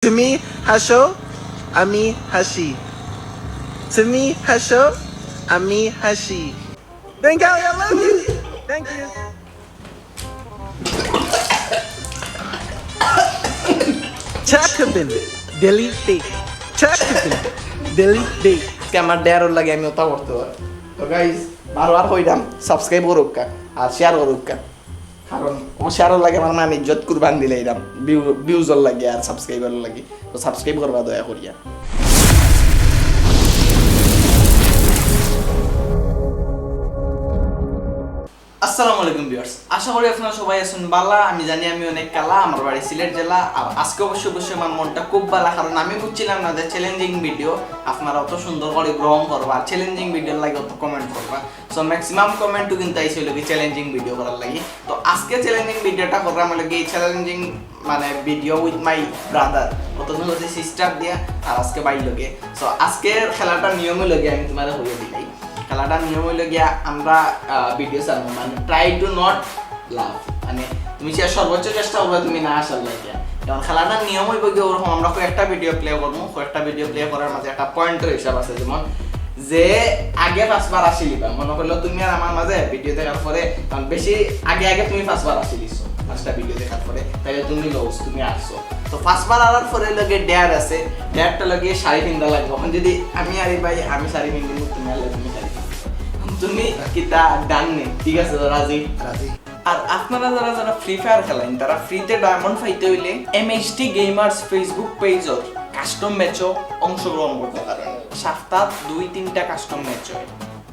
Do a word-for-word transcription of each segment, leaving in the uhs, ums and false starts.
তুমি হাসো, আমি হাসি। তুমি হাসো, আমি হাসি। Thank you, I love you. Thank you. Chakabin, Delhi Day. Chakabin, Delhi Day. আজকে আমার ডেয়ারর লাগে আমি ওটা করতে পারি। তো গাইস, বারবার কইরাম, সাবস্ক্রাইব করুক্কা আর শেয়ার করুক্কা, কারণ ও শেয়ারর লাগে আমার মান ইজ্জত কুরবান দিলাইরাম, ভিউজর লাগে আর সাবস্ক্রাইবর লাগে। তো সাবস্ক্রাইব করবা দয়া করিয়া। আসসালামু আলাইকুম ভিউয়ার্স, আশা করি আপনারা সবাই আছেন বালা। আমি জানি আমি অনেক কালা, আমার বাড়ি সিলেট জেলা। আর আজকে অবশ্য অবশ্যই আমার মনটা খুব বালা, কারণ আমি বুঝছিলাম না যে চ্যালেঞ্জিং ভিডিও আপনারা অত সুন্দর করে গ্রহণ করবা, আর চ্যালেঞ্জিং ভিডিওর লাগি অত কমেন্ট করবা। সো ম্যাক্সিমাম কমেন্টও কিন্তু আইছে হইলো কি চ্যালেঞ্জিং ভিডিও করার লাগি। তো আজকে চ্যালেঞ্জিং ভিডিওটা করলাম হইলো কি চ্যালেঞ্জিং মানে ভিডিও উইথ মাই ব্রাদার, প্রথমে হচ্ছে সিস্টার দিয়া, আর আজকে ভাইর লগে। সো আজকের খেলাটার নিয়ম হইলো গিয়া আমি তোমারে কইয়া দিলাই। খেলাটার নিয়ম হইলো গিয়া আমরা ভিডিও ছাড়বো, মানে ট্রাই টু নট লাভ, মানে তুমি সে সর্বোচ্চ চেষ্টা করবে তুমি না আসার লাগে। কারণ খেলাটার নিয়ম হইব গিয়া ওরকম আমরা কয়েকটা ভিডিও প্লে করবো, কয়েকটা ভিডিও প্লে করার মাঝে একটা পয়েন্টের হিসাব আছে, যেমন যে আগে পাঁচবার আসি লিবা, মনে করলো তুমি আর আমার মাঝে ভিডিও দেখার পরে, কারণ বেশি আগে আগে তুমি পাঁচবার আসি লিছো পাঁচটা ভিডিও দেখার পরে, তাইলে তুমি লস, তুমি আসছো। তো পাঁচবার আনার পরে লগে ডেয়ার আছে, ডেয়ারটা লগে শাড়ি পিন্দা লাগবে। এখন যদি আমি আরি ভাই আমি শাড়ি পিন্দিমু, তুমি আনলে তুমি শাড়ি পিন্দিবা। তুমি কিতা ডান নি? ঠিক আছে, তো রাজি? রাজি। আর আপনারা যারা যারা ফ্রি ফায়ার খেলেন, তারা ফ্রিতে ডায়মন্ড পাইতে হইলে এমএইচটি গেমার্স ফেসবুক পেজর কাস্টম ম্যাচও অংশগ্রহণ করতে পারেন। সপ্তাহ দুই তিনটা কাস্টম ম্যাচ হয়।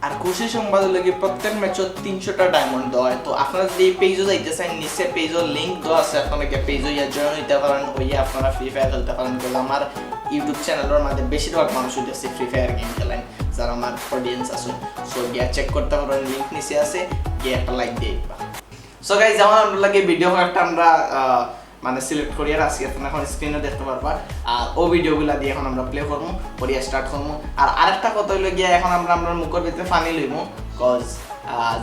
আর খুশি সংবাদ হলো কি, প্রত্যেক ম্যাচও তিনশোটা ডায়মন্ড দেওয়া হয়। তো আপনারা যদি এই পেজও যাইতে চান, নিচে পেজর লিংক দেওয়া আছে, আপনারা গিয়ে পেজও ইয়া জয়েন হইতে পারেন, হইয়া আপনারা ফ্রি ফায়ার খেলতে পারেন। কারণ আমার ইউটিউব চ্যানেলের মধ্যে বেশিরভাগ মানুষ হইতেছে ফ্রি ফায়ার গেম খেলেন, যারা আমার অডিয়েন্স আছে। সো গিয়া চেক করতে পারেন, লিংক নিচে আছে, গিয়ে একটা লাইক দিয়ে দিবা। সো গাইস, যেমন আমরা লাগে ভিডিও একটা আমরা আহ, মানে সিলেক্ট করি আর আজকে আপনারা এখন স্ক্রিনে দেখতে পারবা। আর ও ভিডিওগুলা দিয়ে এখন আমরা প্লে করবো, করিয়া স্টার্ট করবো। আর আরেকটা কথা হইলো গিয়া এখন আমরা আমরা মুখের ভিতরে পানি লইমু, কজ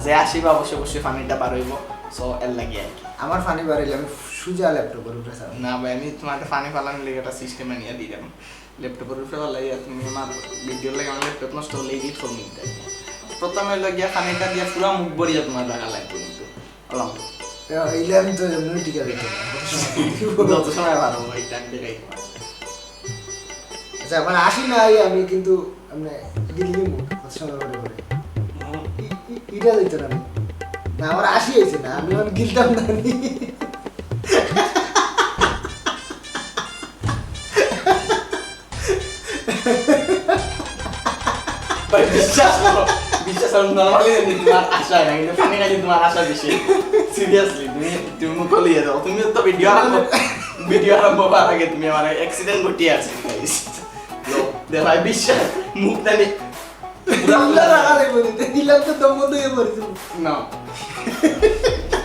যে আসিবা অবশ্যই অবশ্যই পানিটা বার হইব। সো এর লাগি আর কি। আমার পানি বার হইলে আমি সুজা ল্যাপটপের উপরে ছাড়বো। না ভাই, আমি তোমার পানি ফালানোর লেগে একটা সিস্টেম আনিয়া দিলাম। ল্যাপটপের উপরে ভালো লাগে, তুমি আমার ভিডিওর লাগে আমার ল্যাপটপ নষ্ট হলে এডিট করবো নিতে। প্রথমে হইলো গিয়া পানিটা দিয়ে পুরো মুখ ভরিয়া তোমার রাখা লাগবে কিন্তু। বললাম। ইলে আমি তো এমনি টিকা দিতে না। যত সময় পারবো ভাই, টাইম দেখাই তোমার। আচ্ছা, মানে আসি না, এই আমি কিন্তু, মানে, দিল্লি মুখ, কত সময় করে করে। ই-, ই-, ইটা দিতে না আমি। না, আমার আসি হয়েছে না, আমি এখন গিলতাম না নি। ভাই, বিশ্বাস করো, বিশ্বাস করো, normally কিন্তু তোমার আশা হয় না, কিন্তু পানি খাইলে তোমার আশা বেশি। Seriously, তুমি, তুমি মুখ খুলিয়ে দাও। তুমি তো ভিডিও আরম্ভ, ভিডিও আরম্ভ হওয়ার আগে তুমি আমার অ্যাক্সিডেন্ট ঘটিয়ে আছো, guys। লো, দে ভাই, বিশ্বাস, মুখ নানি। ইলা রাখা লাগবে না, ইলা তো দম বন্ধ হয়ে পড়েছে। না।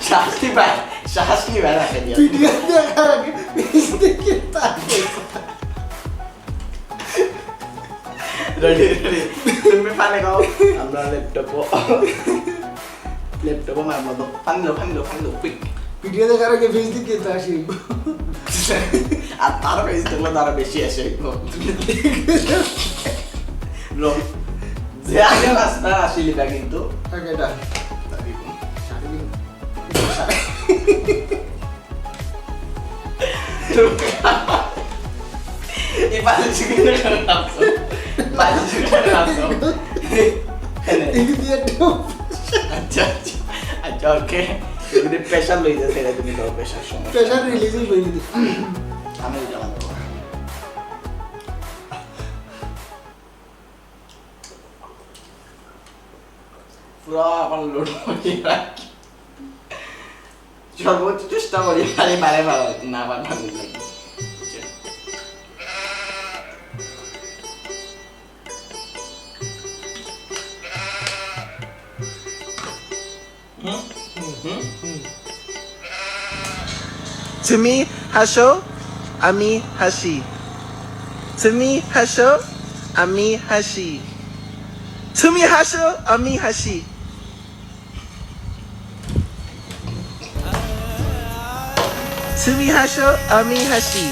শ্বাস নি ভাই, শ্বাস নি ভাই, রাখে দিয়া। ভিডিও দেখার আগে, পিছ থেকে তাকিয়ে। Ready, ready। তুমি পানি খাও, আমরা ল্যাপটপ, ল্যাপটপ আমার মতো। পানি লো, পানি লো, পানি লো, quick। ভিডিও দেখার আগে ফেস দিকে তো আসি। আর তার ফেস দেখলে তারা বেশি আসে। লো। যে আগে রাস্তা আসিল এটা কিন্তু। ওকে, done। এই বালিশ কেন রাখছো? বালিশ কেন রাখছো? এই যে দিয়ে একটু আচ্ছা, আচ্ছা, আচ্ছা, ওকে। যদি প্রেশার লই যাচ্ছে, এটা তুমি ধরো প্রেশার সমস্যা। প্রেশার রিলিজ হয়ে গেছে। আমি ওই জামা দেবো। পুরা আমার লোড হয়ে রাখি। সর্বোচ্চ চেষ্টা করি, আরে বারে বারে না পাঠানোর লাগি। হুম? হুম? তুমি হাসো, আমি হাসি। তুমি হাসো, আমি হাসি। তুমি হাসো, আমি হাসি। তুমি হাসো, আমি হাসি।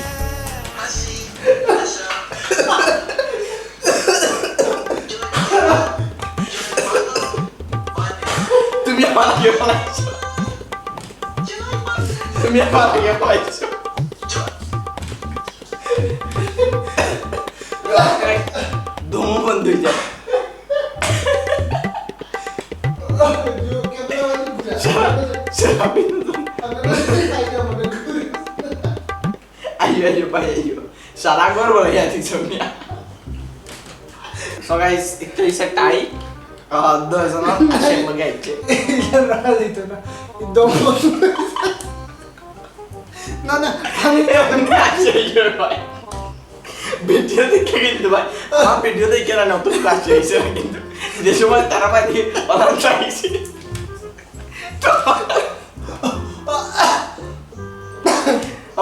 আগে পালাইছো। তুমি আবার আগে পালাইছো। দম বন্ধ হয়ে যায়। সারা, সারা বিনোদন। আইও, আইও, ভাই, আইও। সারা ঘর বলে গেছি সোনিয়া। So guys, একটা ইসে tie। আহ, দুইজন আসে লগে আইছে। এটা রাখা যেত না। একদম। না, না, আমি এমনি আসে, ইয়ে ভাই। ভিডিও দেখে কিন্তু ভাই, আমার ভিডিও দেখে না নতুন ক্লাস হয়েছে কিন্তু যে সময় তারা ভাই দিয়ে অনলাইন চাইছি।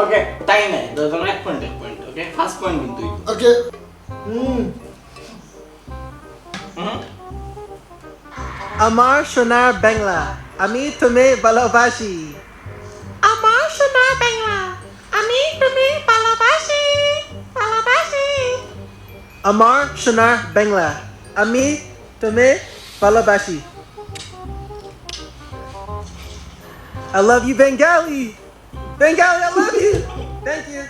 ওকে, তাই নাই, দুজন এক পয়েন্ট, এক পয়েন্ট। ওকে, ফার্স্ট পয়েন্ট কিন্তু। ওকে। হুম। হুম। আমার সোনার বাংলা, আমি তুমি ভালোবাসি। আমার সোনার বাংলা, আমি তুমি ভালোবাসি, ভালোবাসি। আমার সোনার বাংলা, আমি তুমি ভালোবাসি। I love you, Bengali. Bengali, I love you. Thank you.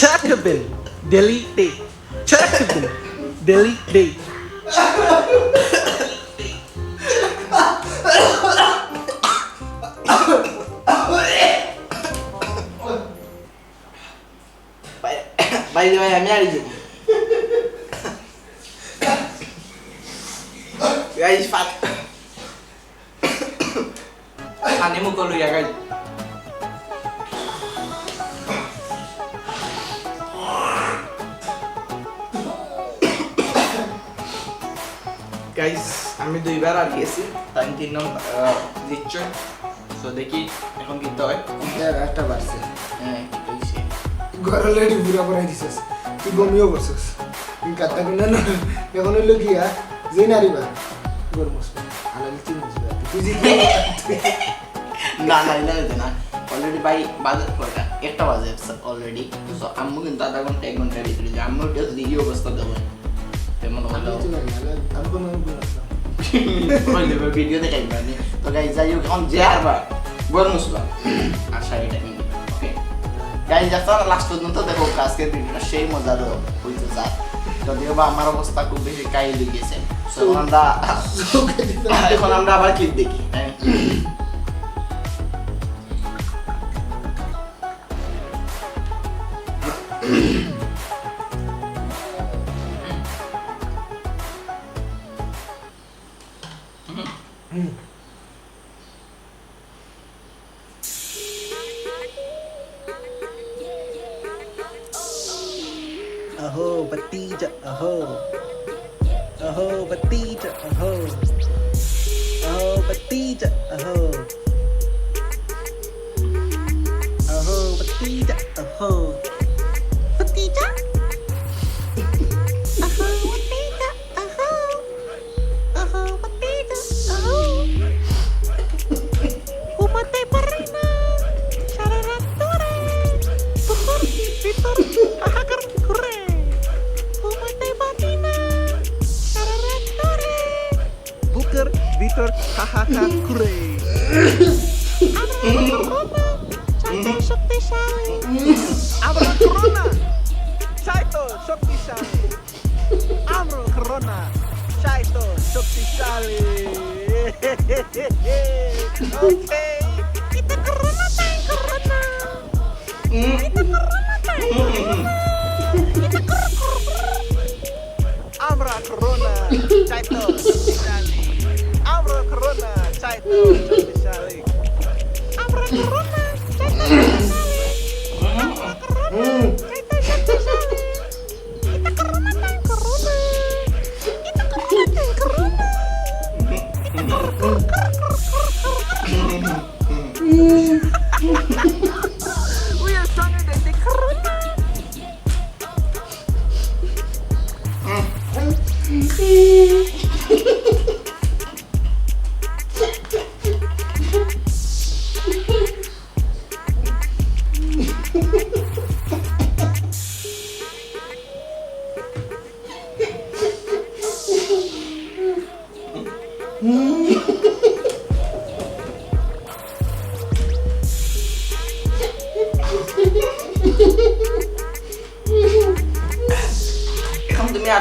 Chakabin, delete. Chakabin, delete. ভাই, ভাই, ভাই, আমি আর এই যে। Guys, fun. পানি মুখো লইয়া গাইস। গাইস, আমি দুইবার আর গেছি, তাই তিন নম্বর, আহ, জিতছে। So দেখি এখন কিতা হয়। একটা বাড়ছে। হ্যাঁ, কিতা হইছে? ঘর already পুরা করাই দিছস, তুই বমিও করছস। তুই কাটটা কিনা না, এখন হইলো কি, হ্যাঁ? যে নারী বা, গরু মুসবে, আলালি তুই মুসবে, তুই জিতবি। না, না, এটা হইতো না। Already ভাই, বাজে কয়টা? একটা বাজে already। So আম্মু কিন্তু আধা ঘন্টা, এক ঘন্টার ভিতরে যে আম্মু just video অবস্থা দেবো। তেমন আমি হলো। কিছু জানি না, আমি কোনো, কোনো আসলাম। ওই যে ভিডিও দেখাই পারিনি। তো গাইস, যাই হোক, এখন যে হারবা, গরু মুসবা। আর শাড়িটা কিনি। ওকে। গাইস, যারা লাস্ট পর্যন্ত দেখো, আজকের ভিডিওটা সেই মজার হইতে চায়। যদিও বা আমার অবস্থা খুব বেশি কাহিল হয়ে গেছে। So, এখন আমরা, এখন আমরা আবার ক্লিপ দেখি। হ্যাঁ। अहो भतीजा अहो, अहो भतीजा अहो, अहो भतीजा अहो, अहो भतीजा अहो, भतीजा, अहो भतीजा। Aho, aho, patida, aho. Umate parana, sararantore. Bukur, bitur, hahakar, kure. Umate patina, sararantore. Bukur, bitur, hahakar, kure. Amra, amra, chaito, shoktishaali. Amra, corona, chaito, shoktishaali. Amro corona, chaito, shoktishaali. Okay. Ita corona, tai corona. Ita corona, tai corona. Ita cor-, cor-, cor-. Amra corona, chaito, shoktishaali. Amra corona, chaito, shoktishaali. Amra corona, chaito, shoktishaali. Amra corona, chaito, shoktishaali. Ita corona, tai corona. Ita corona, tai corona. Ita cor-, cor-, cor-, cor-, cor-, cor-, cor-. We are stronger than the corona.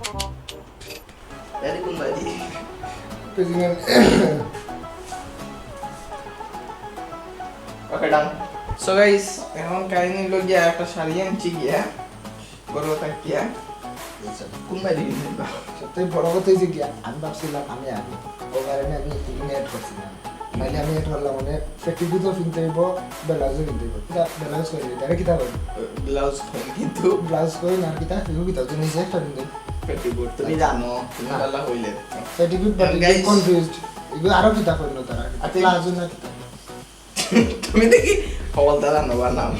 Very good, buddy. President. Okay, done. So guys, এখন কাহিনী হলো গিয়া একটা শাড়ি আনছি গিয়া, বড় থাকিয়া। আচ্ছা। কোন বাড়ি নিবা? সবথেকে বড় কথা হয়েছে কি, আমি ভাবছিলাম আমি আগে, ও কারণে আমি এখানে অ্যাড করছিলাম। নাহলে আমি অ্যাড করলাম মানে পেটিকুটও কিনতে হইব, ব্লাউজও কিনতে হইব। কিতা ব্লাউজ কই? এটা কিতা কই? ব্লাউজ কই কিন্তু? ব্লাউজ কই না কিতা? এগুলো কিতা? তুমি নিজে একটা কিনতে। পেটিকুট, তুমি জানো, তুমি না। বালা হইলে। পেটিকুট, কারণ পেটিকুট guys, কনফিউজড। এগুলো আরো কিতা কইলো তারা? আচ্ছা। প্লাজো না কিতা? তুমি দেখি হবল তারা নবা নাম।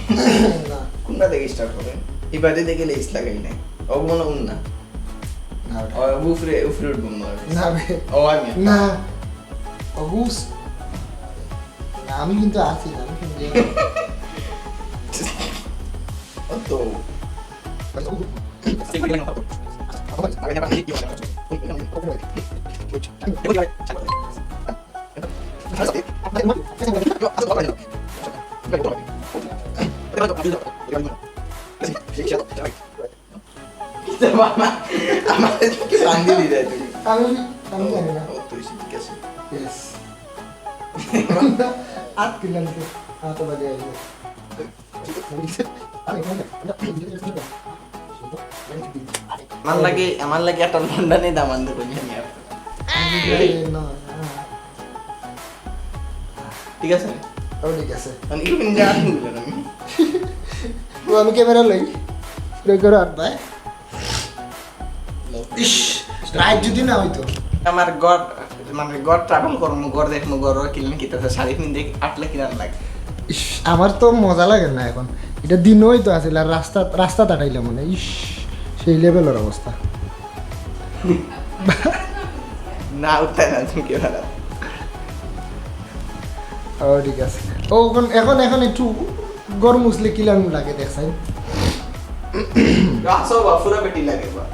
না। কোনটা দেখি স্টার্ট করে? এই বাড়ি দেখে লেস লাগাই নাই। ও মনে হয় না। না, ওটা। ও উপরে, উপরে উঠবো মনে হয়। না বে। ও আমি। না। অগুস। না, আমি কিন্তু আছি না, আমি কিন্তু ও তো। আমার, আমার কি বান্দি দিলে তুমি? আমি, আমি জানি না। ও, তুই ঠিক আছে। ইয়েস। আট কিলো নিতে, আট বাজে আসবে। আমার লাগি, আমার লাগি একটা লন্ডনে দামান দেবো, জানি আর। না, না। ঠিক আছে? ও, ঠিক আছে। মানে, একটু কিন্তু আর শুনবে না আমি। ও, আমি ক্যামেরা লই। লই করো আর ভাই। ইস, রাইট যদি না হইতো। আমার গড, মানে, ঘর ট্রাভেল করমু, ঘর দেখমু, ঘর কিলান কিতা আছে, শাড়ি পিন্দে আটলে কিলান লাগে। ইস, আমার তো মজা লাগে না এখন। ইটা দিনই তো আছিল, আর রাস্তা রাস্তা তাটাইলাম মানে, ইস, সেই লেভেলের অবস্থা। না, উঠতে না, তুমি কি বেড়াও? ও, ঠিক আছে। ও, এখন এখন এখন একটু গরম উঠলে কিলান লাগে দেখছেন? আসো বা, পুরা বেটি লাগে বা।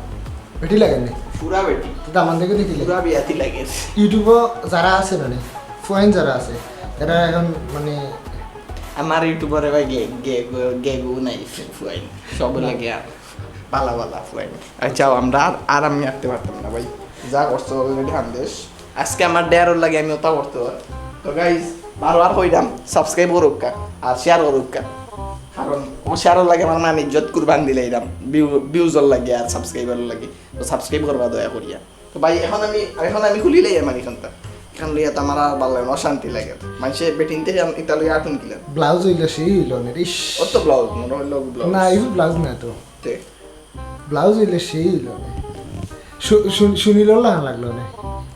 বেটি লাগে না? পুরা বেটি। তো আমার দেখে দেখি লাগে। পুরা বিয়াতি লাগে। ইউটিউবও যারা আছে মানে, ফুয়াইন যারা আছে, তারা এখন মানে আমার ইউটিউবারে ভাই গে গে গে গু নাই, ফুয়াইন। সব লাগে আর বালা বালা ফুয়াইন। আচ্ছা, আমরা আর আর আমি আটতে পারতাম না ভাই, যা করছো অলরেডি হান্দেশ। আজকে আমার ডেয়ারর লাগে আমি ওটা করতে পারি। তো গাইজ, বারবার কইরাম, সাবস্ক্রাইব করুক্কা আর শেয়ার করুক্কা, কারণ ও শেয়ারর লাগে আমার মান ইজ্জত কুরবান দিলাইরাম, ভিউজর লাগে আর সাবস্ক্রাইবার লাগে। তো সাবস্ক্রাইব করবা দয়া করিয়া। তো ভাই, এখন আমি এখন আমি খুলিলাই আমার এখানটা। এখান লইয়া তো আমার আর ভালো লাগে না, অশান্তি লাগে। মানুষে বেটিনতে ইতা লইয়া আটুন কিলা। ব্লাউজ হইলে সেই হইল না রে, ইস। অত ব্লাউজ, মনে হইলো ব্লাউজ। না, এই ব্লাউজ না তো। তে, ব্লাউজ হইলে সেই হইল না। শু- শুন- শুনিল লাগান লাগলো না।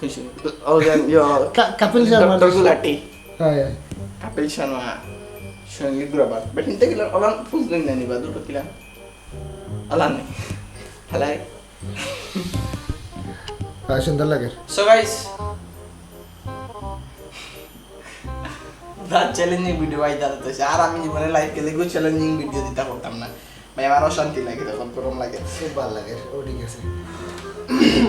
কিছু। ও জান, ইয়ো, কা- কাপিল শর্মা। ডক্টর গুলাটি। হ্যাঁ, হ্যাঁ। কাপিল শর্মা, সঙ্গীত গ্রোভার। বেটিনতে কিলা, ওলান ফুল দিন না নিবা, দুটো কিলা। ওলান নেই। হ্যালো। হ্যাঁ, সুন্দর লাগে। So guys, that challenging video ভাই দাঁড়াতে হয়েছে। আর আমি জীবনে লাইফ গেলে কেউ চ্যালেঞ্জিং ভিডিও দিতে করতাম না ভাই, আমার অশান্তি লাগে, তখন গরম লাগে। খুব ভালো লাগে, ও ঠিক আছে।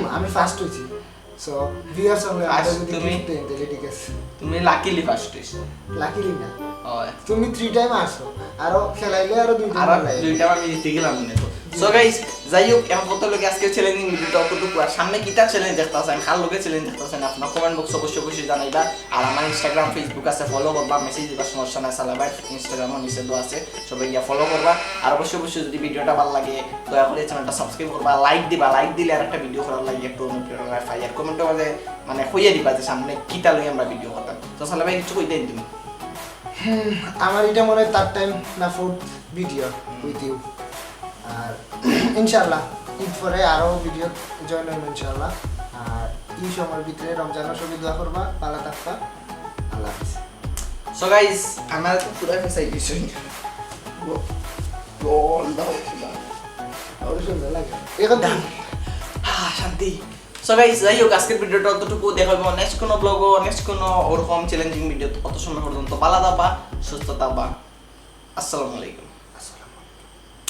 আমি ফার্স্ট হয়েছি। সো ভিউয়ার্স, আমরা First যদি তুমি? গিফট দেন তাহলে ঠিক আছে। তুমি লাকিলি ফার্স্ট হয়েছো। লাকিলি না, ওই। তুমি থ্রি টাইম আসো, আরো খেলাইলে আরো দুইটা আরো খেলাইলে। দুইটা আমি জিতে গেলাম মনে তো। সো গাইস, যাই হোক, এখন কত লোকে আজকে চ্যালেঞ্জিং ভিডিওটা অতটুকু। আর সামনে কিতা চ্যালেঞ্জ দেখতে আছেন, কার লোকে চ্যালেঞ্জ দেখতে আছেন, আপনার কমেন্ট বক্সে অবশ্যই অবশ্যই জানাইবা। আর আমার ইনস্টাগ্রাম, ফেসবুক আছে, ফলো করবা, মেসেজ দিবা, সমস্যা নাই। সালা ভাই ইনস্টাগ্রামও নিচে দেওয়া আছে, সবাই গিয়া ফলো করবা। আর অবশ্যই অবশ্যই যদি ভিডিওটা ভালো লাগে, দয়া করে চ্যানেলটা সাবস্ক্রাইব করবা, লাইক দিবা। লাইক দিলে আর একটা ভিডিও করার লাগে একটু অনুপ্রেরণা পাই। আর কমেন্টও মাঝে মানে কইয়া দিবা যে সামনে কিতা লই আমরা ভিডিও করতাম। তো সালা ভাই, কিছু কইতে তুমি? হুম, আমার এটা মনে হয় থার্ড টাইম না ফোর্থ ভিডিও উইথ ইউ। আর ইনশাল্লাহ ঈদ পরে আরও ভিডিও জয়েন হইব ইনশাল্লাহ। আর এই সময়ের ভিতরে রমজানও সবাই দোয়া করবা, ভালো থাকবা। আল্লাহ হাফিজ। সো গাইস, আমার তো পুরো ফেসাই দিছি। গোল দাও। আরো সুন্দর লাগে। এখন তো আহ, শান্তি। সো গাইস, যাই হোক, আজকের ভিডিওটা অতটুকু। দেখা হবে নেক্সট কোনো ব্লগও, নেক্সট কোনো ওরকম চ্যালেঞ্জিং ভিডিও। অত সময় পর্যন্ত ভালো থাকবা, সুস্থ থাকবা। আসসালামু আলাইকুম।